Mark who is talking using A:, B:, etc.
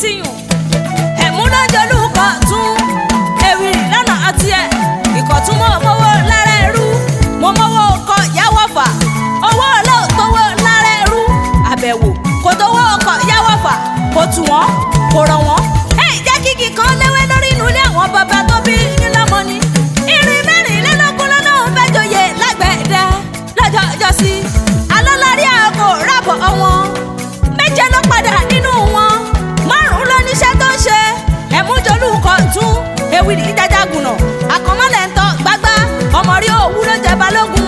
A: tiyùn. Ẹ̀múnájọ́lù kọ̀ tún ewìrì lọ́nà àti ẹ̀ ìkọ̀tún mọ́ mọ́wọ́ lára ẹrú mo mọ́wọ́ ọkọ̀ yáwọ́fà owó olóòtówó lára ẹrú àbẹ̀wò kò tówó ọkọ̀ yáwọ́fà kò tù wọ́n kò rọ̀ wọ́n. Ẹ jẹ́ kíkì kan léwé lórí inú ilé àwọn bàbá tó bí yín lọ́mọ ni. Irin 24 lọ́nà òun fẹ́ joyè lágbẹ̀dẹ lọ́jọ́ ọjọ́sí. Alọ́lárí àgọ́ rábọ̀ wọn. 7 ló padà nínú wọn. 5 ló níṣẹ́ tó ń ṣe. Ẹ̀mújolú kọ̀ tún ewìrì jájágùnà. Àkànmọ́lẹ̀ ń tọ́ gbágbá. Ọmọ rí òwú ló jẹ balógun.